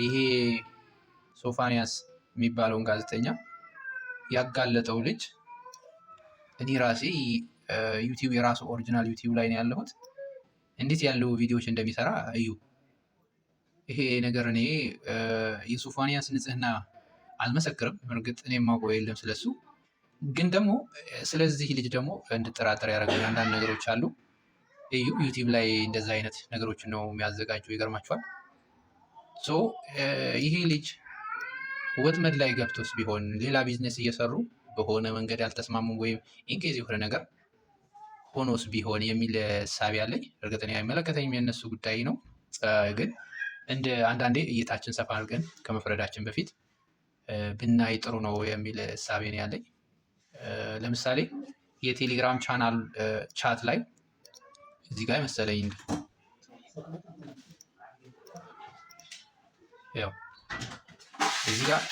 ይሄ ሶፋንያስ የሚባለውን ጋዜጠኛ ያጋለጠው ልጅ እኔ ራሴ ዩቲዩብ የራሱ original ዩቲዩብ ላይ ነው ያለሁት። እንዴት ያለው ቪዲዮዎች እንደሚሰራ እዩ። ይሄ ነገር እኔ የሶፋንያስ ንጽህና አልመሰክርም። እርግጥ እኔ የማውቀው የለም ስለሱ፣ ግን ደግሞ ስለዚህ ልጅ ደግሞ እንድጠራጠር ያደረገኝ አንዳንድ ነገሮች አሉ። እዩ ዩቲዩብ ላይ እንደዛ አይነት ነገሮችን ነው የሚያዘጋጀው። ይገርማችኋል። So ይሄ ልጅ ወጥመድ ላይ ገብቶስ ቢሆን ሌላ ቢዝነስ እየሰሩ በሆነ መንገድ ያልተስማሙ ወይም in case የሆነ ነገር ሆኖስ ቢሆን የሚል እሳቤ አለኝ። እርግጥ እኔ አይመለከተኝም የእነሱ ጉዳይ ነው። ግን እንደ አንዳንዴ እይታችን ሰፋ አድርገን ከመፍረዳችን በፊት ብናይ ጥሩ ነው የሚል እሳቤ ነው ያለኝ። ለምሳሌ የቴሌግራም channel chat ላይ እዚህ ጋር መሰለኝ ያው እዚህ ጋር